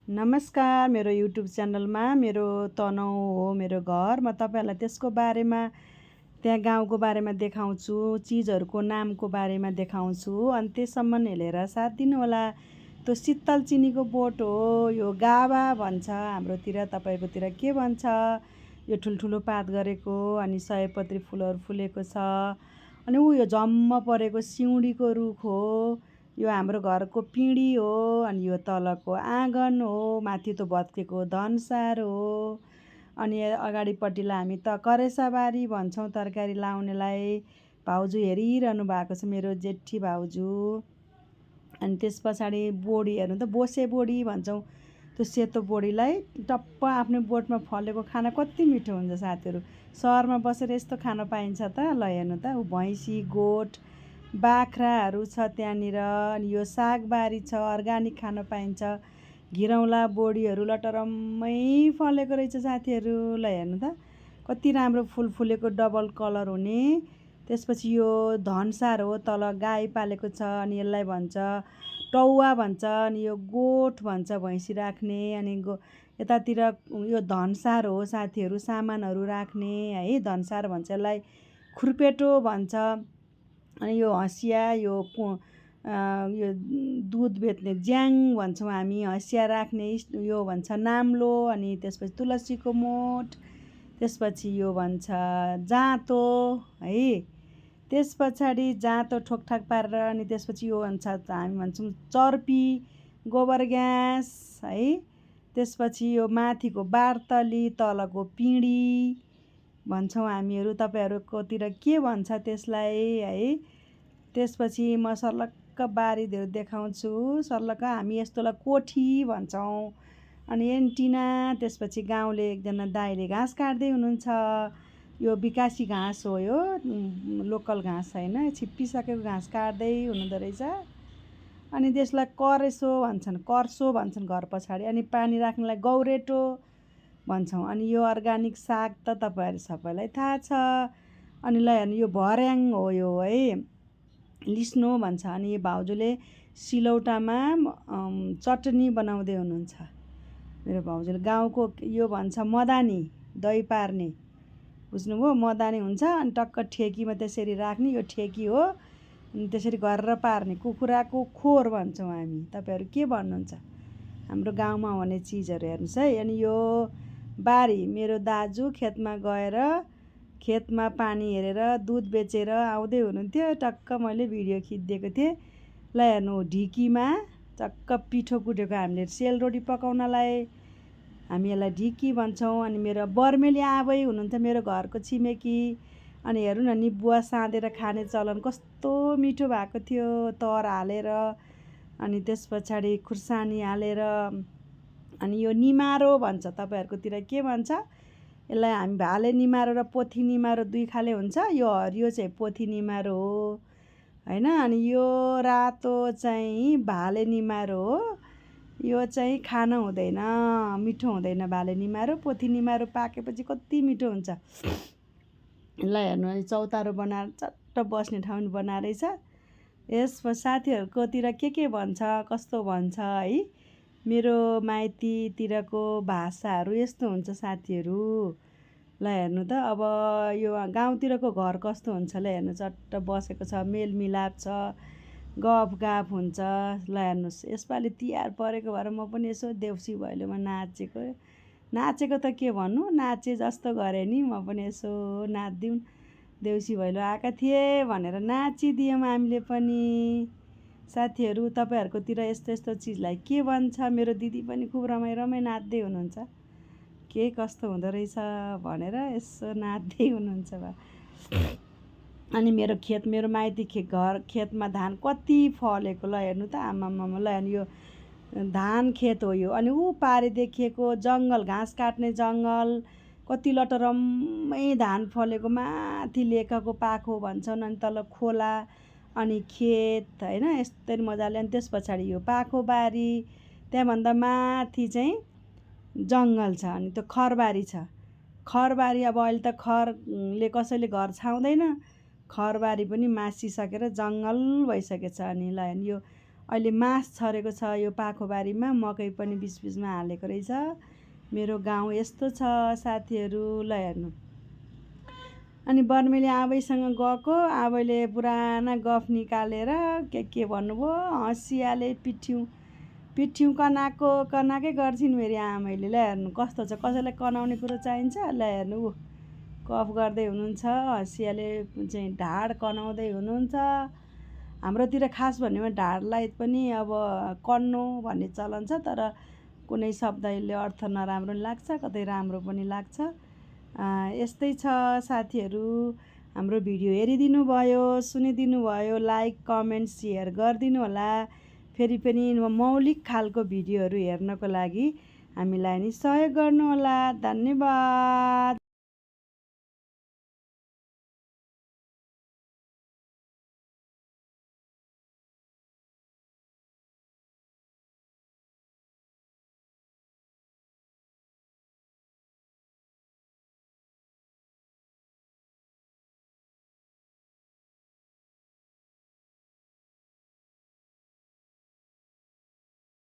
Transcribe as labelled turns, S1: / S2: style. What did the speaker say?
S1: नमस्कार, मेरो युट्युब च्यानलमा मेरो तनहुँ हो मेरो घर। म तपाईँहरूलाई त्यसको बारेमा त्यहाँ गाउँको बारेमा देखाउँछु, चिजहरूको नामको बारेमा देखाउँछु। अनि त्यससम्म हेरेर साथ दिनुहोला। त्यो शीतल चिनीको बोट हो, यो गाभा भन्छ हाम्रोतिर, तपाईँकोतिर के भन्छ। यो ठुल्ठुलो पात गरेको अनि सयपत्री फुलहरू फुलेको छ। अनि यो झम्म परेको सिउँडीको रुख हो। यो हाम्रो घरको पिँढी हो। अनि यो तलको आँगन हो, माथि त भत्केको धनसार हो। अनि अगाडिपट्टिलाई हामी त करेसाबारी भन्छौँ तरकारी लाउनेलाई। भाउजू हेरिरहनु भएको छ, मेरो जेठी भाउजू। अनि त्यस पछाडि बोडी हेर्नु त बोसे बोडी भन्छौँ, त्यो सेतो बोडीलाई। टप्प आफ्नो बोटमा फलेको खाना कति मिठो हुन्छ साथीहरू। सहरमा बसेर यस्तो खान पाइन्छ त? ल हेर्नु त, भैँसी गोठ बाख्राहरू छ त्यहाँनिर। अनि यो सागबारी छ, अर्ग्यानिक खान पाइन्छ। घिरौँला बोडीहरू लटरम्मै फलेको रहेछ साथीहरू। ल हेर्नु त कति राम्रो फुल फुलेको, डबल कलर हुने। त्यसपछि यो धनसार हो, तल गाई पालेको छ। अनि यसलाई भन्छ टौवा भन्छ। अनि यो गोठ भन्छ भैँसी राख्ने। अनि यतातिर यो धनसार हो साथीहरू, सामानहरू राख्ने है, धनसार भन्छ यसलाई। खुर्पेटो भन्छ। अनि यो हँसिया, यो दुध बेच्ने ज्याङ भन्छौँ हामी। हँसिया राख्ने यो भन्छ नाम्लो। अनि त्यसपछि तुलसीको मोठ। त्यसपछि यो भन्छ जाँतो है। त्यस पछाडि जाँतो ठोकठाक पारेर अनि त्यसपछि यो भन्छ, हामी भन्छौँ चर्पी, गोबर ग्यास है। त्यसपछि यो माथिको बार्तली, तलको पिँढी भन्छौँ हामीहरू। तपाईँहरूकोतिर के भन्छ त्यसलाई है। त्यसपछि म सर्लक्क बारीहरू देखाउँछु। सर्लक्क हामी यस्तोलाई कोठी भन्छौँ। अनि एन्टिना। त्यसपछि गाउँले एकजना दाइले घाँस काट्दै हुनुहुन्छ। यो विकासी घाँस हो, यो लोकल घाँस होइन, छिप्पिसकेको घाँस काट्दै हुनुहुँदो रहेछ। अनि त्यसलाई करेसो भन्छन्, कर्सो भन्छन् घर पछाडि। अनि पानी राख्नलाई गौरेटो भन्छौँ। अनि यो अर्ग्यानिक साग त तपाईँहरू सबैलाई थाहा छ। अनि ल हेर्नु, यो भर्याङ हो यो है, लिस्नो भन्छ। अनि यो भाउजूले सिलौटामा चटनी बनाउँदै हुनुहुन्छ मेरो भाउजूले। गाउँको यो भन्छ मदानी, दही पार्ने, बुझ्नुभयो? मदानी हुन्छ। अनि टक्क ठेकीमा त्यसरी राख्ने, यो ठेकी हो। अनि त्यसरी गरेर पार्ने। कुखुराको खोर भन्छौँ हामी, तपाईँहरू के भन्नुहुन्छ? हाम्रो गाउँमा हुने चिजहरू हेर्नुहोस् है। अनि यो बारी, मेरो दाजु खेतमा गएर खेतमा पानी हेरेर दुध बेचेर आउँदै हुनुहुन्थ्यो। टक्क मैले भिडियो खिचिदिएको थिएँ। ल हेर्नु, ढिकीमा टक्क पिठो कुटेको हामीले सेलरोटी पकाउनलाई हामी यसलाई ढिकी भन्छौँ। अनि मेरो बर्मेली आबै हुनुहुन्थ्यो, मेरो घरको छिमेकी। अनि हेर्नु न, निबुवा साँधेर खाने चलन कस्तो मिठो भएको थियो, तर हालेर। अनि त्यस पछाडि खुर्सानी हालेर। अनि यो निमारो भन्छ, तपाईँहरूकोतिर के भन्छ? यसलाई हामी भाले निमारो र पोथी निमारो दुई खाले हुन्छ। यो हरियो चाहिँ पोथी निमारो हो होइन। अनि यो रातो चाहिँ भाले निमारो हो। यो चाहिँ खान हुँदैन, मिठो हुँदैन भाले निमारो। पोथी निमारो पाकेपछि कति मिठो हुन्छ। ल हेर्नु, अनि चौतारो बनाएर चट्ट बस्ने ठाउँ बनाएरै छ। यसमा साथीहरूकोतिर के भन्छ, कस्तो भन्छ है। मेरो माइतीतिरको भाषाहरू यस्तो हुन्छ साथीहरू। ल हेर्नु त, अब यो गाउँतिरको घर कस्तो हुन्छ ल हेर्नु। चट्ट बसेको छ, मेलमिलाप छ, गफगाफ हुन्छ। ल हेर्नुहोस्, यसपालि तिहार परेको भएर म पनि यसो देउसी भैलोमा नाचेको त के भन्नु, नाचे जस्तो गरेँ नि। म पनि यसो नाचिदिउँ, देउसी भैलो आएका थिए भनेर नाचिदियौँ हामीले पनि। साथीहरू तपाईँहरूकोतिर यस्तो यस्तो चिजलाई के भन्छ? मेरो दिदी पनि खुब रमाइ नाच्दै हुनुहुन्छ। के कस्तो हुँदो रहेछ भनेर यसो नाच्दै हुनुहुन्छ बा। अनि मेरो खेत, मेरो माइती घर खेतमा धान कति फलेको ल हेर्नु त। आमामा, ल हेर्नु, यो धान खेत हो यो। अनि ऊ पारि देखिएको जङ्गल, घाँस काट्ने जङ्गल, कति लटरम्मै धान फलेको, माथि लेखको पाखो भन्छन्। अनि तल खोला, अनि खेत होइन, यस्तै मजाले। अनि त्यस पछाडि यो पाखो बारी, त्यहाँभन्दा माथि चाहिँ जङ्गल छ। अनि त्यो खरबारी छ। खरबारी अब अहिले त खरले कसैले घर छाउँदैन, खरबारी पनि मासिसकेर जङ्गल भइसकेछ। अनि ल यो अहिले मास छरेको छ यो पाखोबारीमा, मकै पनि बिचबिचमा हालेको रहेछ। मेरो गाउँ यस्तो छ साथीहरू, ल हेर्नु। अनि बर्मेली आबैसँग गएको, आबैले पुराना गफ निकालेर के भन्नुभयो, हँसियाले पिठ्यौँ कनाकै गर्छिन् मेरी आमैले। ल हेर्नु कस्तो छ, कसैलाई कनाउने कुरो चाहिन्छ। ल हेर्नु गफ गर्दै हुनुहुन्छ, हँसियाले चाहिँ ढाड कनाउँदै हुनुहुन्छ। हाम्रोतिर खास भन्नेमा ढाडलाई पनि अब कन्नु भन्ने चलन छ, तर कुनै शब्दले अर्थ नराम्रो पनि लाग्छ, कतै राम्रो पनि लाग्छ। यस्तै छ साथीहरू। हाम्रो भिडियो हेरिदिनु भयो, सुनिदिनु भयो, लाइक कमेन्ट सेयर गरिदिनु होला। फेरि पनि मौलिक खालको भिडियोहरू हेर्नको लागि हामीलाई नि सहयोग गर्नुहोला। धन्यवाद।